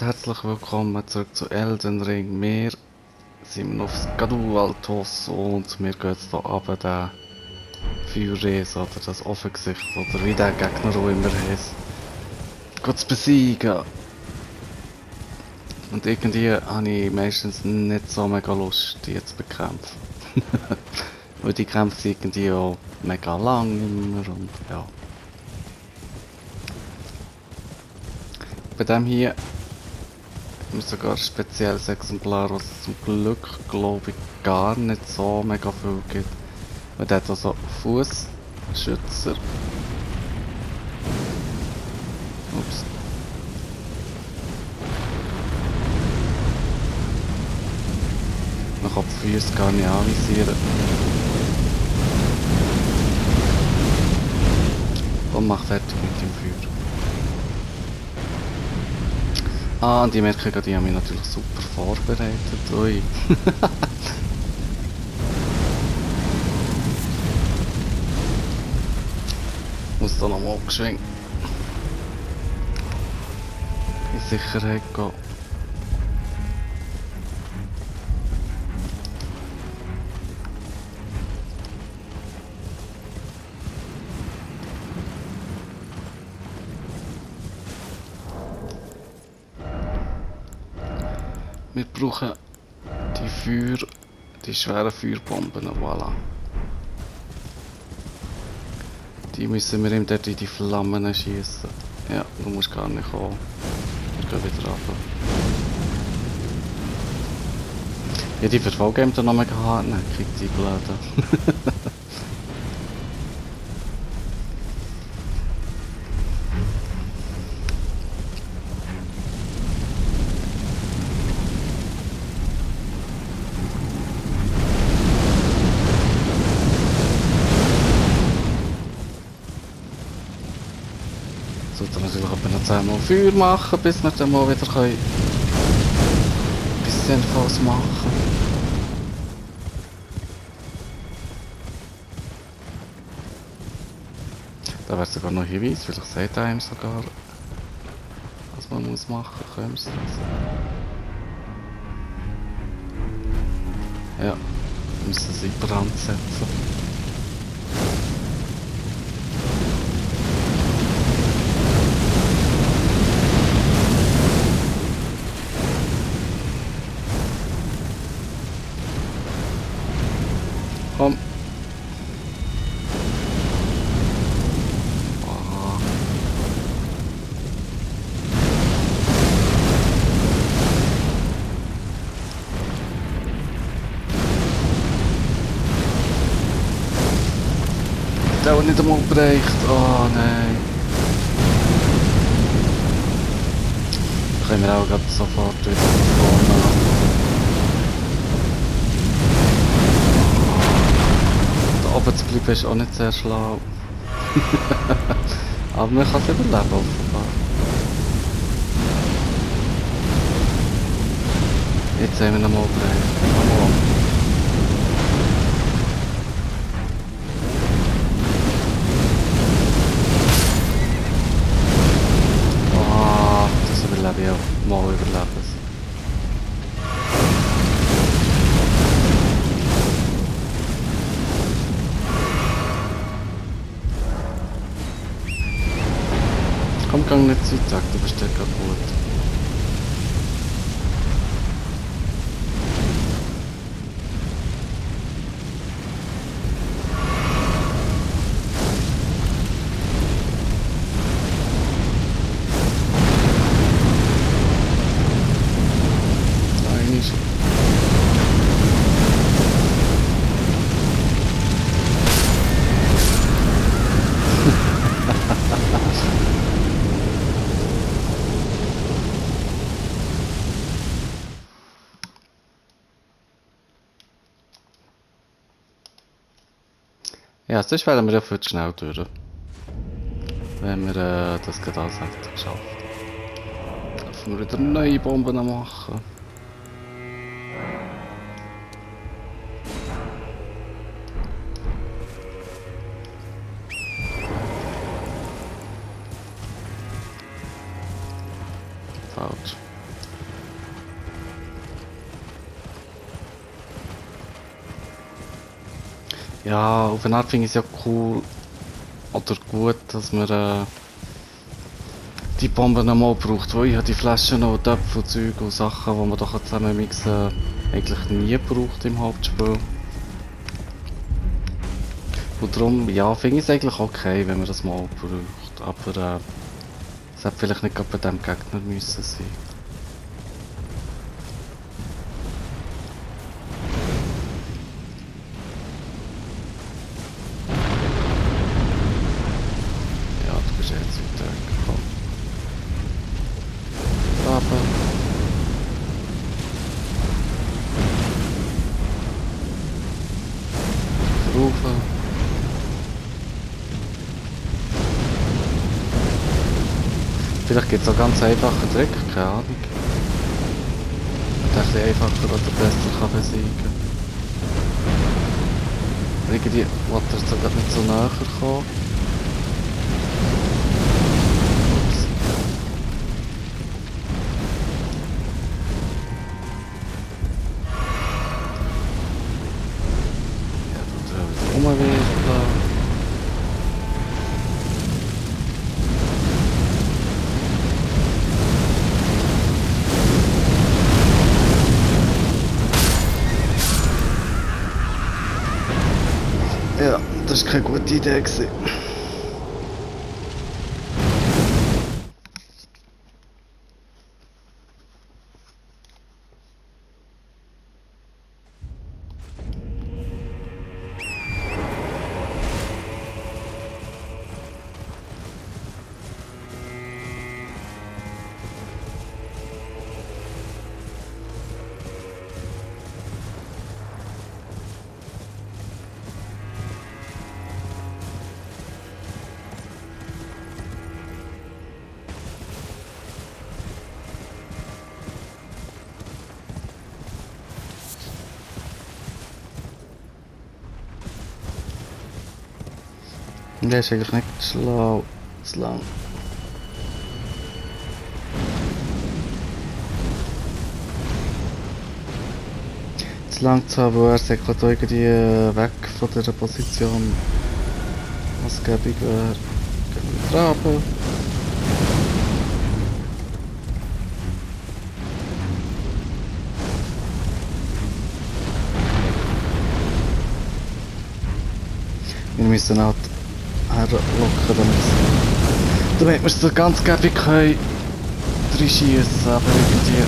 Herzlich willkommen zurück zu Elden Ring. Wir sind auf Skaduvaltos und wir gehen jetzt hier runter, den Feuerriesen oder das Offengesicht oder wie der Gegner auch immer heisst. Zu besiegen. Und irgendwie habe ich meistens nicht so mega Lust, die zu bekämpfen. Weil die Kämpfe sind irgendwie auch mega lang immer und ja. Bei dem hier haben wir sogar ein spezielles Exemplar, was es zum Glück, glaube ich, gar nicht so mega viel gibt. Weil der hat also Fußschützer. Ups. Man kann die Füße gar nicht anvisieren. Und mach fertig mit dem Feuer. Ah, und die Merkung, die haben mich natürlich super vorbereitet. Ui. Muss da nochmal geschwind in Sicherheit gehen. Wir brauchen die schweren Feuerbomben, voilà. Die müssen wir ihm dort in die Flammen schießen. Ja, du musst gar nicht kommen. Wir gehen wieder runter. Ja, die verfolgen ihm dann noch mega hartnäckig, die Blöden. Sollte natürlich aber noch 10 Mal Feuer machen, bis wir dann mal wieder etwas Sinnvolles machen. Da wäre sogar noch ein Hinweis, vielleicht sagt er einem sogar, was man muss machen, können wir es. Ja, wir müssen sie in Brand setzen. Komm. Ah. Der hat nicht einmal bereicht. Oh nein. Können wir auch gerade sofort wieder vorne. Da oben zu bleiben ist auch nicht sehr schlau. Aber man kann es überleben offenbar. Jetzt haben wir nochmal bereicht. Das überlebe ich auch. Mal überleben. Komm, gang nicht zu weit weg, du bist ja gerade gut. Eigentlich. Ja, sonst wären wir ja viel zu schnell durch. Wenn wir das gerade alles hätten geschafft. Dürfen wir wieder neue Bomben machen. Falsch. Ja, auf eine Art finde ich es ja cool oder gut, dass man die Bomben nochmal braucht, weil ich habe die Flaschen und Töpfe und Zeug und Sachen, die man doch zusammen mixen, eigentlich nie braucht im Hauptspiel. Und darum, ja, finde ich es eigentlich okay, wenn man das mal braucht, aber es hätte vielleicht nicht gerade bei diesem Gegner müssen sein. Ja, du bist jetzt weit weg, komm. Aber rauf. Vielleicht gibt es auch ganz einfachen Trick, keine Ahnung. Der ein bisschen einfacher oder besser kann besiegen. Irgendwie will er sogar nicht so näher kommen. Ups. Ja, du wieder rumwirbeln. Ja, das war keine gute Idee gewesen. Der ist eigentlich nicht schlau. Zu lang. Zu lang zu haben, wo er sich gerade irgendwie weg von dieser Position was gäbig wäre. Gehen wir traben. Wir müssen halt herlocken, damit wir es so ganz gäbig können reinschiessen, aber irgendwie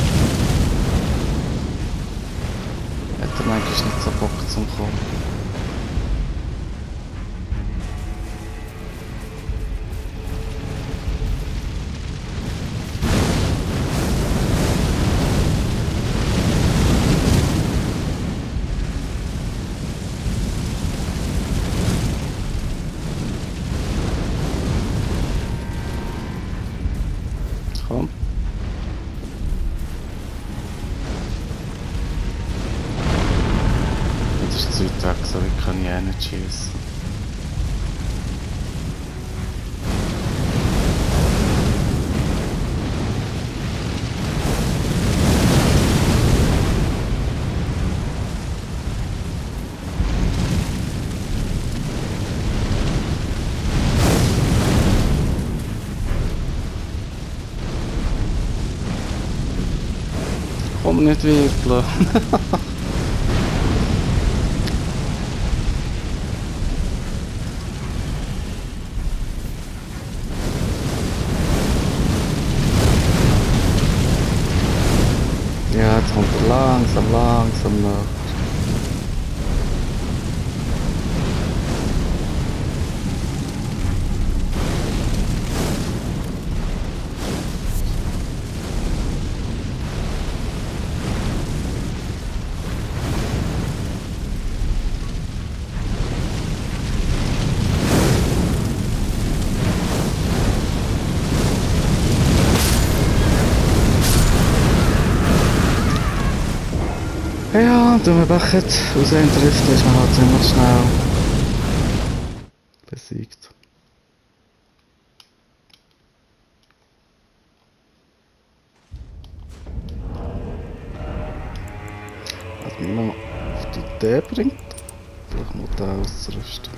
hat er manchmal nicht so Bock zum Kommen. Komm. Das ist zu weit weg, so wie kann ich auch nicht schiessen. Komm nicht wirbeln. Ja, jetzt kommt er langsam nach. Ja, und wenn wir Becher aus einem trifft, ist man halt ziemlich schnell besiegt. Was mich noch auf die Idee bringt, vielleicht mal den auszurüsten.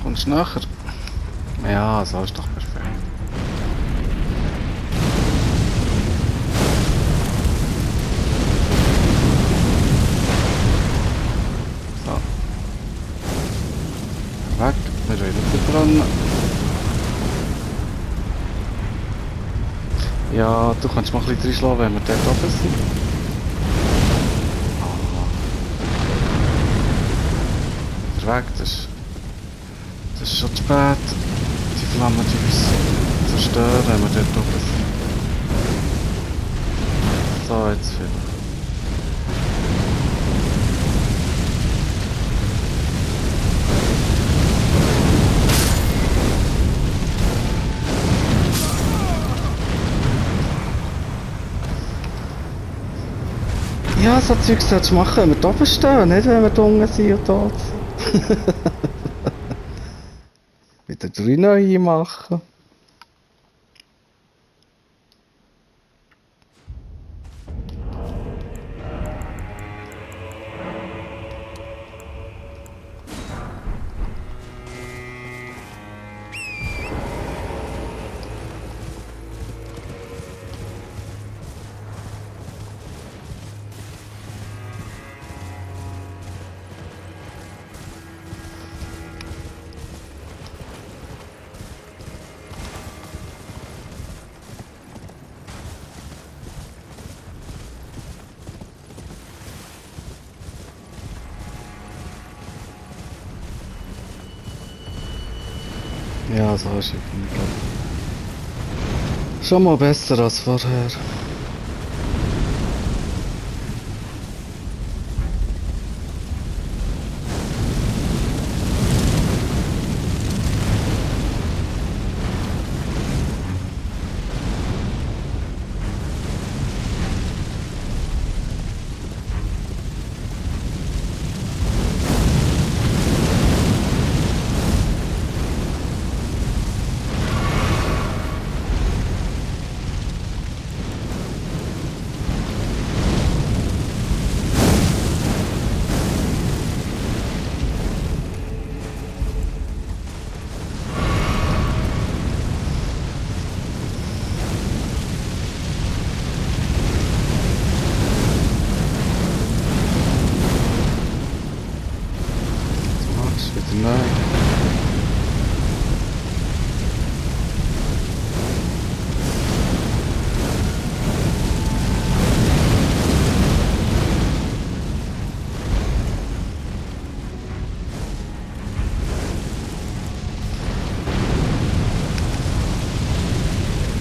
Kommst du nachher? Ja, so ist doch perfekt. So. Weg, wir wollen wieder dran. Ja, du kannst mal ein bisschen reinschlagen, wenn wir dort oben sind. Der Weg, das ist schon zu spät. Die Flammen, die uns zerstören, wenn wir dort oben sind. So, jetzt vielleicht. Ja, so Zeug solltest du machen, wenn wir da oben stehen, nicht wenn wir da unten sind und tot sind. Wieder 3 neue machen. Ja, so ist es, glaube ich. Schon mal besser als vorher. Wieder neu.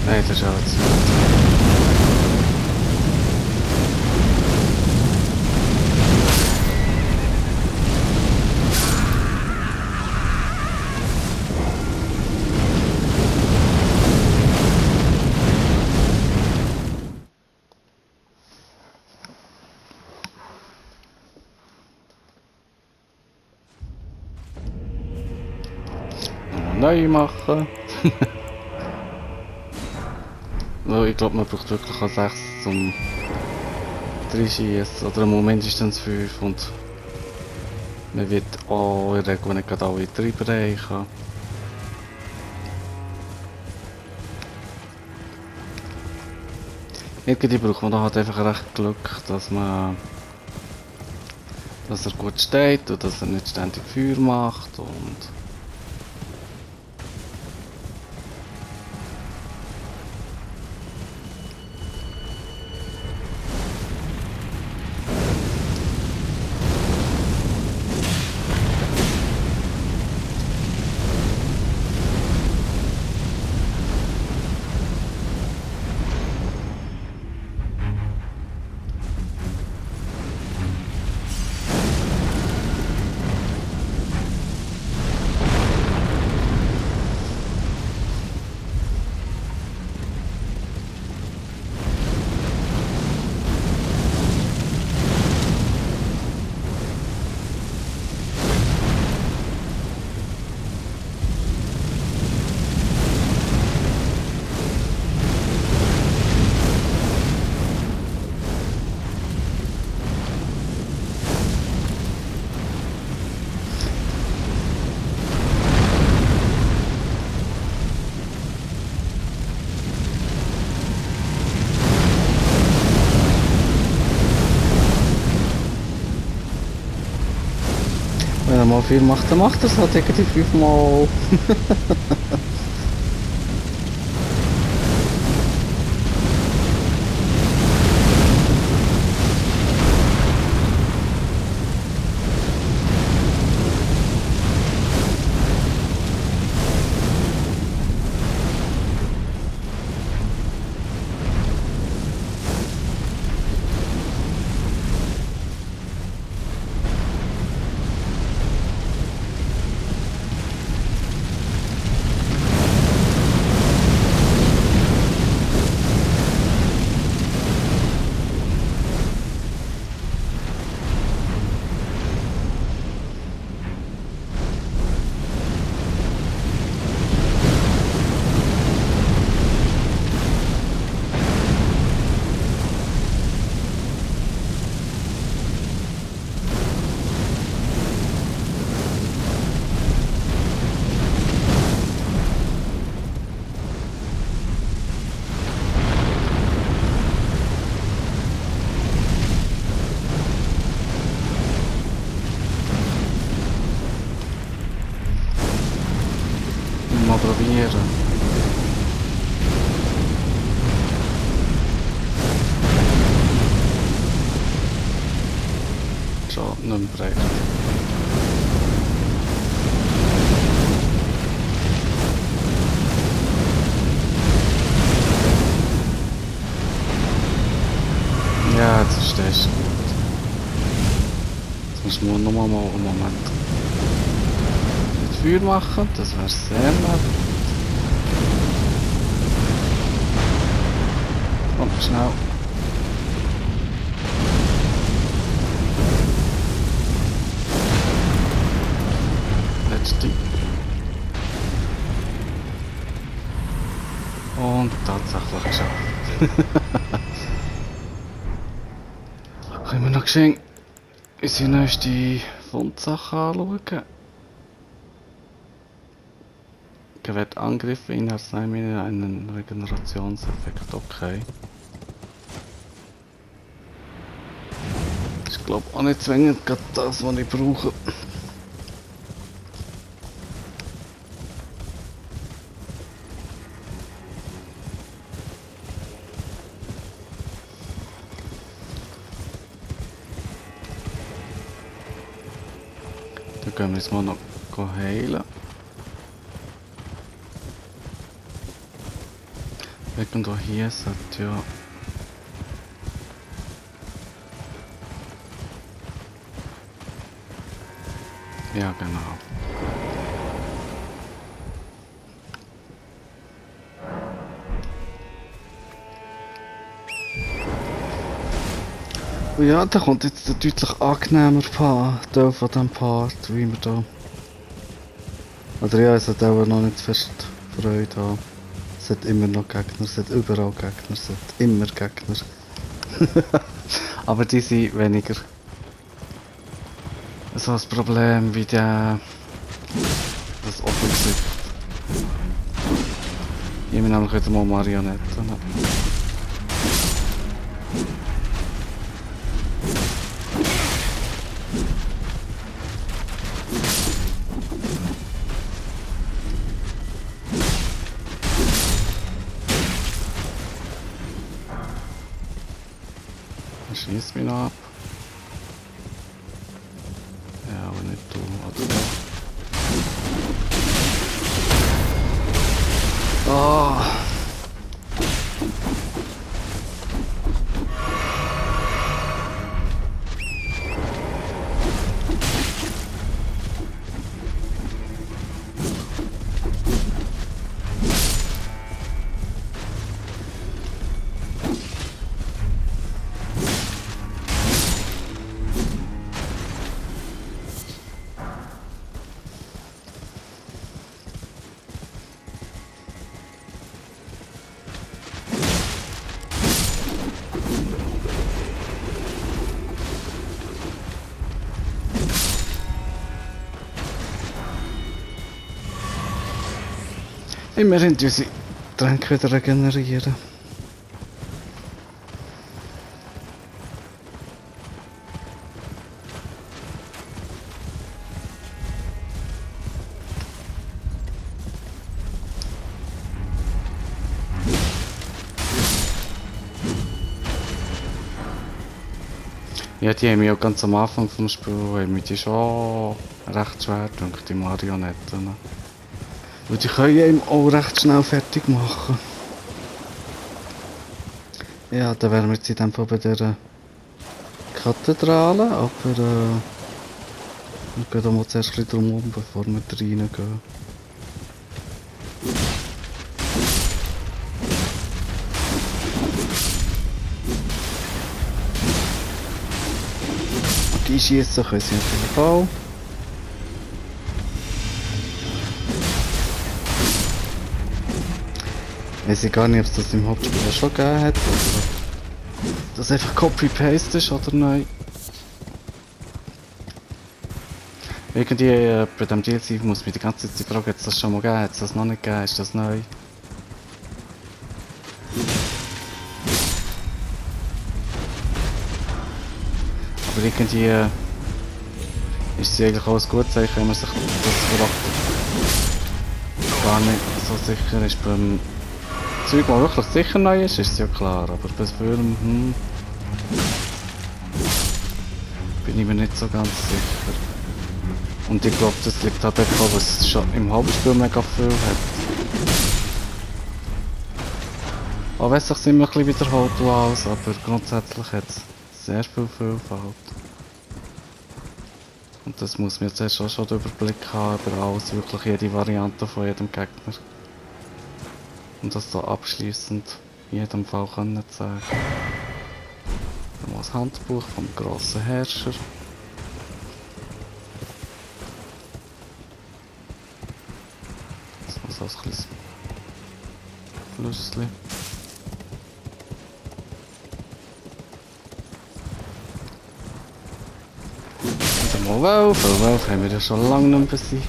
Nein, das ist auch zu weit. Neu machen. No, ich glaube, man braucht wirklich auch 6 zum reinschießen. Oder mindestens 5. Und man wird auch in der Regel nicht gerade alle 3 bereichen. Irgendwie braucht man da halt einfach recht Glück, dass er gut steht und dass er nicht ständig Feuer macht und mal viel macht, dann macht er es halt irgendwie 5 Mal. Mal probieren. Schon nicht mehr breit. Ja, jetzt verstehst du gut. Jetzt müssen wir noch mal einen Moment mit Feuer machen, das wäre sehr nett. Komm, schnell. Letzte. Und tatsächlich geschafft. Können wir noch geschehen unsere neueste Fundsache anschauen? Gewährt Angriffe in Arzneimittel einen Regenerationseffekt, okay. Ich glaube auch nicht zwingend gerade das, was ich brauche. Dann gehen wir jetzt mal noch heilen. Irgendwo hier sollte ja... Ja, genau. Und ja, da kommt jetzt der deutlich angenehmer Teil von diesem Part, wie wir da... Oder ja, es hat auch noch nicht zu fest Freude haben. Es hat immer noch Gegner, es hat überall Gegner, es hat immer Gegner. Aber die sind weniger so ein Problem wie das Offensicht. Ich nehme nämlich wieder mal Marionetten. Er schießt mich noch ab. Ja, aber nicht du, oder? Oh. Immerhin unsere Tränke wieder regenerieren. Ja, die haben mich auch ganz am Anfang vom Spiel, haben mich die schon recht schwer gedacht, die Marionetten. Und die können einem auch recht schnell fertig machen. Ja, dann wären wir jetzt in dem Fall bei der Kathedrale, aber wir gehen da mal zuerst ein bisschen drum herum, bevor wir da reingehen. Und einschießen können sie natürlich auch. Ich weiß gar nicht, ob es das im Hauptspiel schon gegeben hat, oder das einfach Copy-Paste ist, oder nein. Irgendwie bei dem DLC muss mich die ganze Zeit fragen, hat es das schon mal gegeben, hat es das noch nicht gegeben, ist das neu? Aber irgendwie ist es eigentlich auch ein gutes Zeichen, wenn man sich das vielleicht gar nicht so sicher ist. Beim Zeug, das wirklich sicher neu ist, ist es ja klar, aber bei Filmen bin ich mir nicht so ganz sicher. Und ich glaube, das liegt halt einfach, weil es schon im Hauptspiel mega viel hat. Auch wenn es sich immer ein bisschen wiederholt und alles, aber grundsätzlich hat es sehr viel Vielfalt. Und das muss man jetzt erst auch schon den Überblick haben über alles, wirklich jede Variante von jedem Gegner. Und das so abschließend in jedem Fall können zu sagen. Dann mal das Handbuch vom grossen Herrscher. Das muss so ein kleines Flüssli. Und der Wolf haben wir ja schon lange nicht mehr besiegt.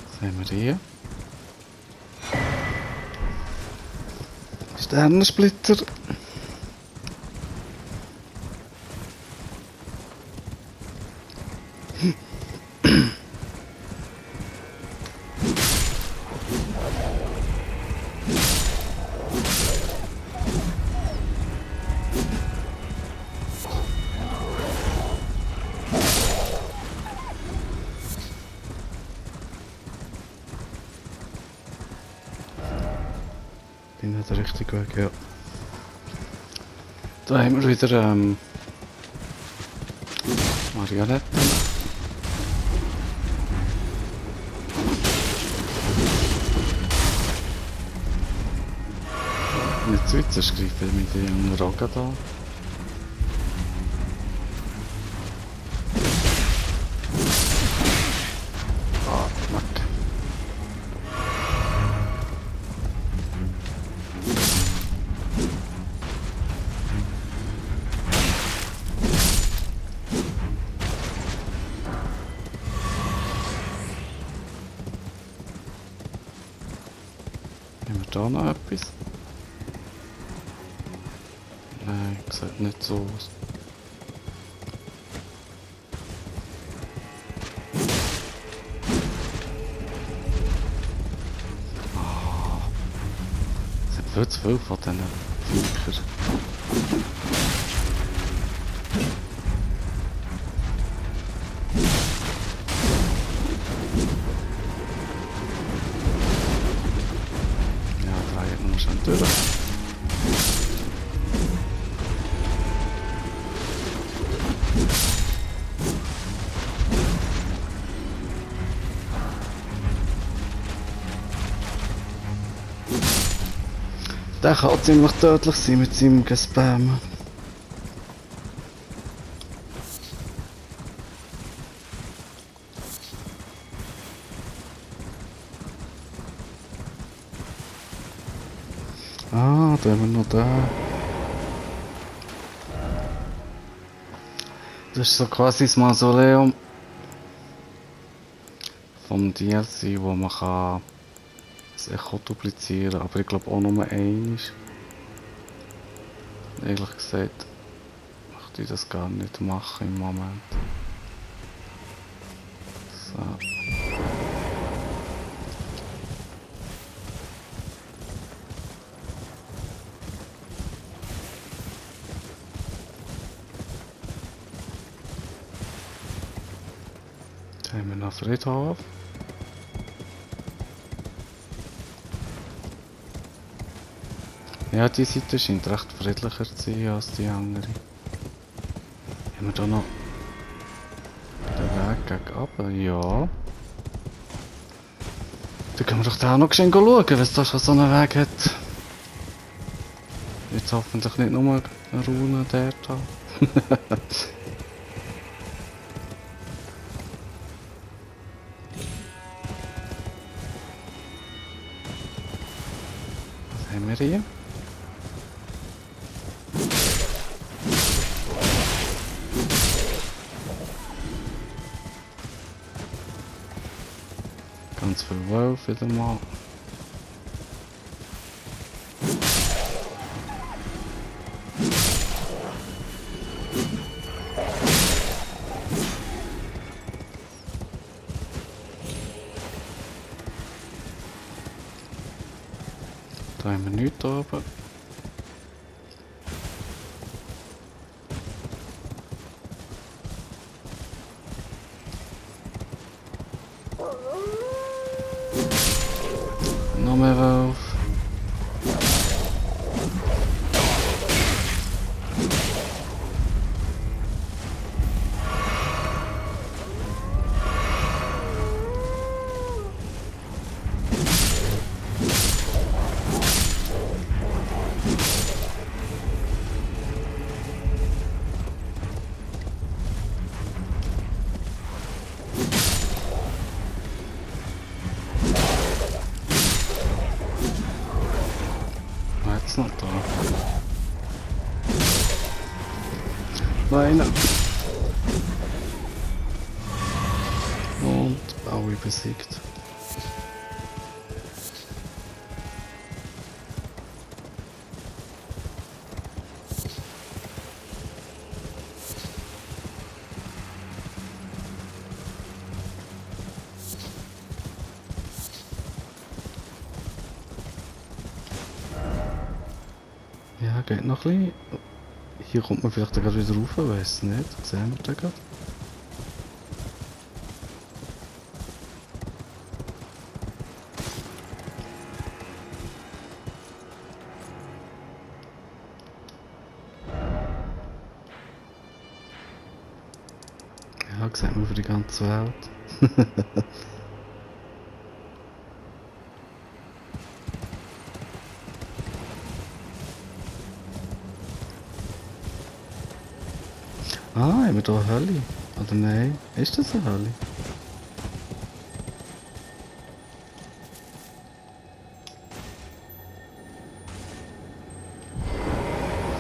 Was haben wir hier? Sternensplitter. Bin nicht der richtige Weg, ja. Da haben wir wieder Marionetten. Nicht zu weit, sonst greifen wir mit dem Rogan da. Ah, weg. Haben wir da noch etwas? Nein, sieht nicht so aus. Ah, es sind viel zu viel von diesen Viechern. Ja, da geht man schon durch. Der kann ziemlich tödlich sein mit seinem Gespam. Ah, da haben wir noch da. Das ist so quasi das Mausoleum vom DLC, wo man kann das Echo duplizieren, aber ich glaube auch nur einmal. Ehrlich gesagt möchte ich das gar nicht machen im Moment. So. Dann haben wir noch Friedhof. Ja, die Seite scheint recht friedlicher zu sein als die andere. Haben wir da noch den Weg gegen runter? Ja. Da können wir doch da auch noch schnell schauen, was da schon so einen Weg hat. Jetzt hoffentlich nicht nur eine Rune der da. Was haben wir hier? Ganz viel Wolf wieder mal. Da haben wir nichts oben. Noch mehr Wolf. Jetzt noch da. Nein. Und alle besiegt. Ja, geht noch ein bisschen. Hier kommt man vielleicht gerade wieder rauf, weiß nicht. Sehen wir den gerade? Ja, sieht man für die ganze Welt. Ah, haben wir da eine Hölle? Oder nein? Ist das eine Hölle?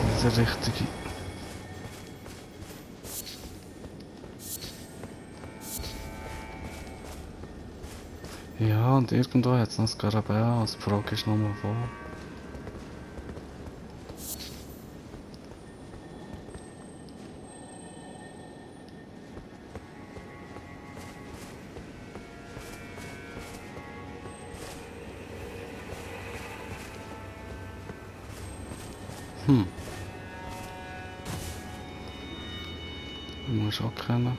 Das ist eine richtige... Ja, und irgendwo hat es noch ein Skarabäus. Also die Frage ist nochmal wo. Muss auch kennen.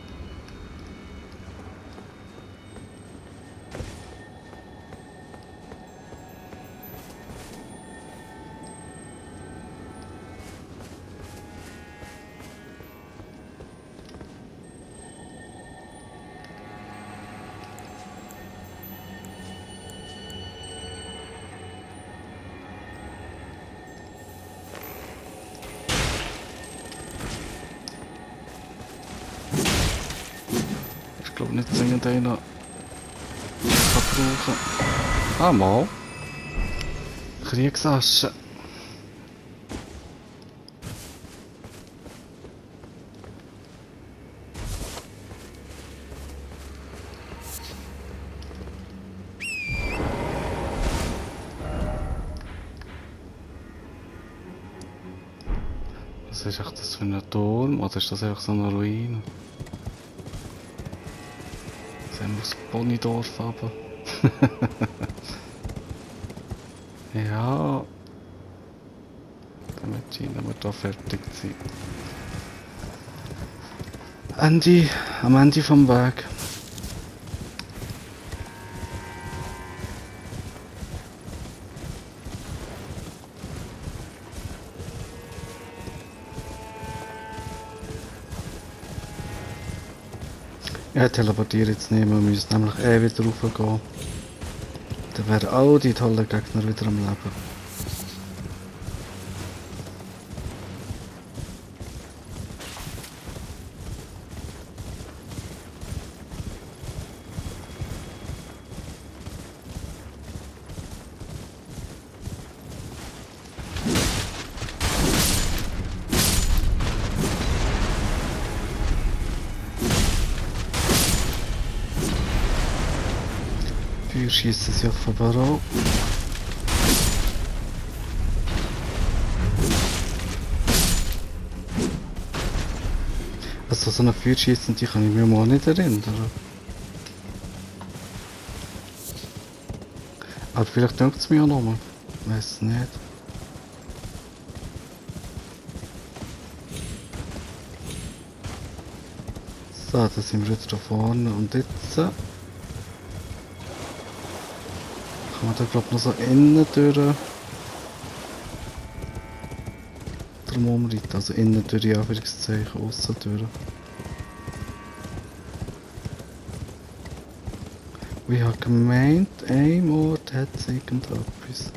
Ich glaube nicht zwingend einen kann brauchen. Ah, mal. Kriegsasche. Was ist echt das für ein Turm? Oder ist das einfach so eine Ruine? Dann muss Bonidorf aber. Ja, damit scheinen wir da fertig zu sein. Am Ende vom Weg. Ja, teleportiere jetzt nicht, wir müssen nämlich wieder raufgehen. Dann wären all die tollen Gegner wieder am Leben. Feuer schießen sie offenbar auch. Also so eine Feuerschießen, die kann ich mir mal nicht erinnern. Aber vielleicht denkt es mir auch nochmal. Ich weiß es nicht. So, da sind wir jetzt da vorne und jetzt kann man da glaube noch so innen durch drum umreiten, also innen durch die Anführungszeichen, aussen durch. Und ich habe gemeint, ein Ort hat es irgendetwas.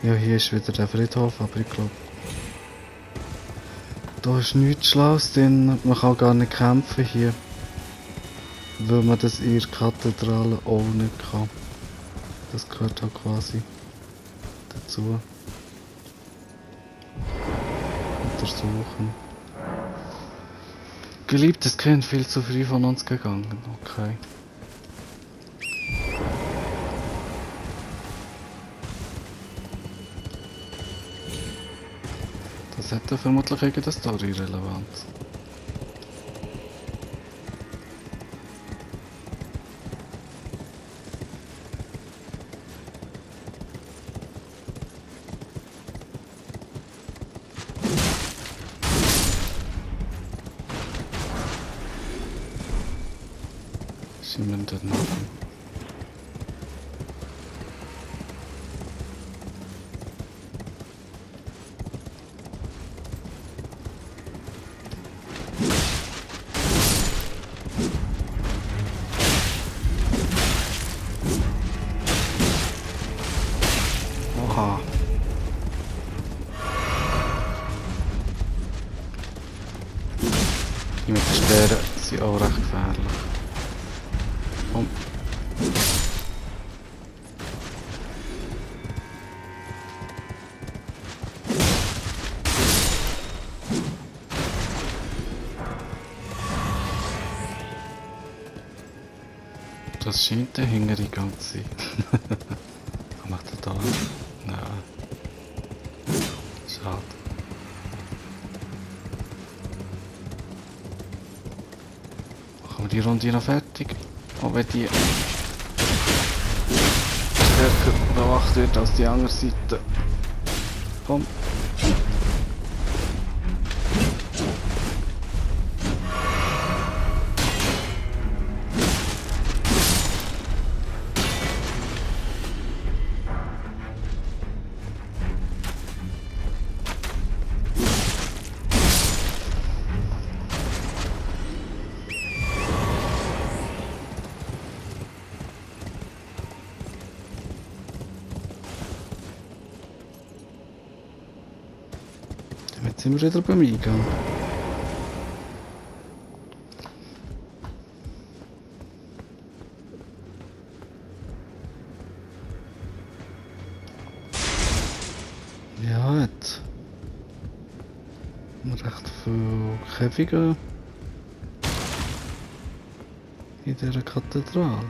Ja, hier ist wieder der Friedhof, aber ich glaube, da ist nichts Schlaues drin, man kann gar nicht kämpfen hier. Weil man das in der Kathedrale auch nicht kann. Das gehört halt quasi dazu. Untersuchen. Geliebtes Kind, viel zu früh von uns gegangen. Okay. Das hätte vermutlich irgendeine Story-Relevanz. Cemented nothing. Oha. Die mit den Speeren sind auch recht gefährlich. Komm. Das scheint der hintere Gang zu sein. Was macht er da? Nein. Schade. Machen wir die Runde noch fertig? Auch wenn die stärker bewacht wird als die andere Seite. Komm. Jetzt sind wir wieder beim Eingang. Ja, jetzt recht viele Käfige in dieser Kathedrale.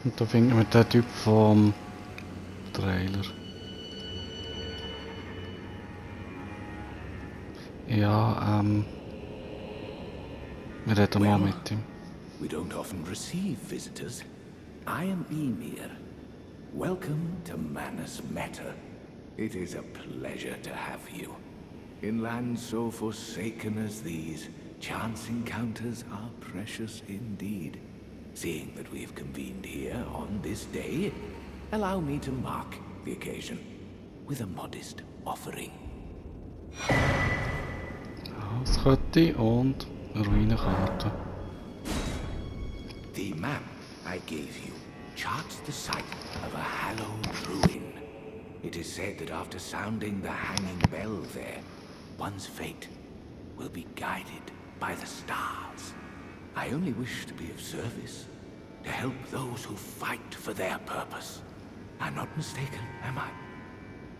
Und da finden wir den Typ vom Trailer. Ja, wir reden mal mit ihm. We don't often receive visitors. I am Ymir. Welcome to Manus Meta. It is a pleasure to have you. In lands so forsaken as these, chance encounters are precious indeed. Seeing that we have convened here on this day, allow me to mark the occasion with a modest offering. Hauskette und Ruinenkarte. The map I gave you charts the site of a hallowed ruin. It is said that after sounding the hanging bell there, one's fate will be guided by the stars. I only wish to be of service, to help those who fight for their purpose. I'm not mistaken, am I?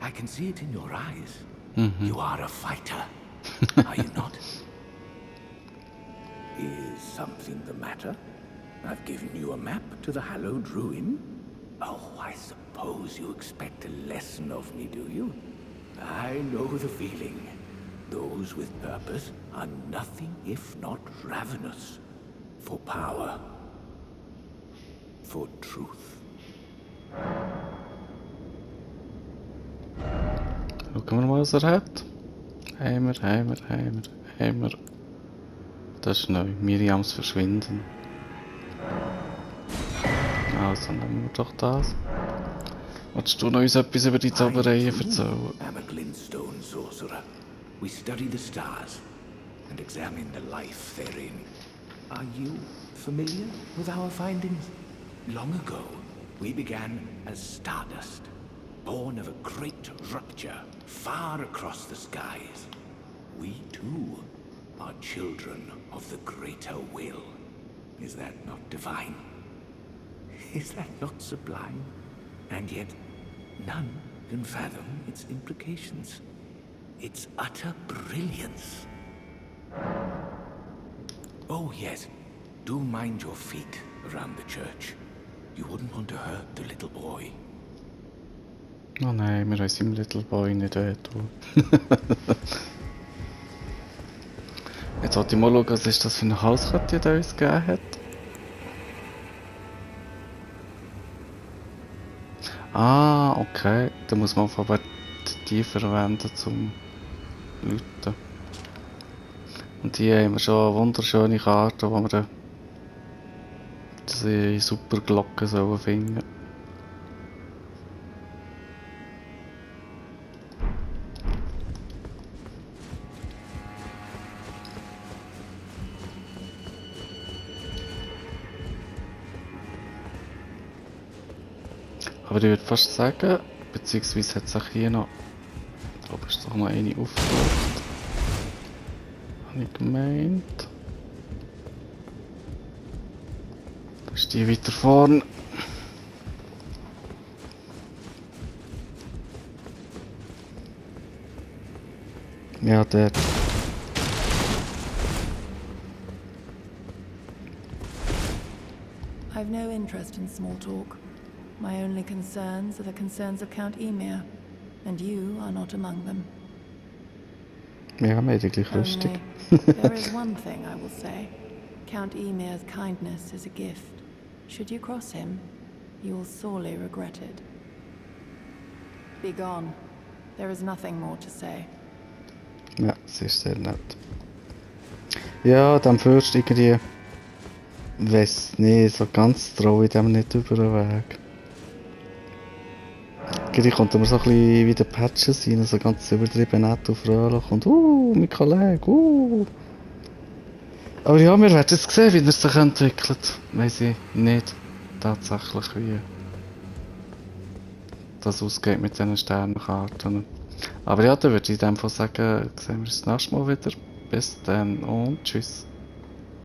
I can see it in your eyes. You are a fighter, are you not? Is something the matter? I've given you a map to the hallowed ruin. Oh, I suppose you expect a lesson of me, do you? I know the feeling. Those with purpose are nothing if not ravenous. For power. For truth. Schauen wir mal, was er hat. Heimer. Das ist neu. Miriams Verschwinden. Also nehmen wir doch das. Wolltest du noch uns etwas über die Zaubereien erzählen? I'm a glintstone sorcerer. We study the stars and examine the life therein. Are you familiar with our findings? Long ago, we began as stardust, born of a great rupture far across the skies. We too are children of the greater will. Is that not divine? Is that not sublime? And yet, none can fathom its implications. Its utter brilliance. Oh yes, do mind your feet around the church. You wouldn't want to hurt the little boy. Oh nein, wir haben seinem Little Boy nicht wehtun. Jetzt wollte ich mal schauen, was ist das für eine Hauskette, die er uns gegeben hat. Ah, okay. Da muss man aber die verwenden zum Lüten. Und hier haben wir schon eine wunderschöne Karte, wo wir dann diese super Glocken sollen finden. Aber ich würde fast sagen, beziehungsweise hat sich hier noch, ich glaube, ist doch noch eine aufgetaucht. Habe ich gemeint. Da ist die weiter vorne. Ja, dort. I've no interest in small talk. My only concerns are the concerns of Count Ymir, and you are not among them. Ja, wir haben eigentlich lustig. Only, there is one thing I will say. Count Ymir's kindness is a gift. Should you cross him, you will sorely regret it. Be gone. There is nothing more to say. Ja, es ist sehr nett. Ja, dann Fürst irgendwie, weiss nicht, so ganz traue ich dem nicht über den Weg. Irgendwie kommt mir so ein bisschen wie der Patches rein, so ganz übertrieben nett und fröhlich und mein Kollege, Aber ja, wir werden jetzt sehen, wie er sich entwickelt. Weiss ich nicht tatsächlich, wie das ausgeht mit diesen Sternenkarten. Aber ja, dann würde ich in dem Fall sagen, sehen wir uns das nächste Mal wieder. Bis dann und tschüss.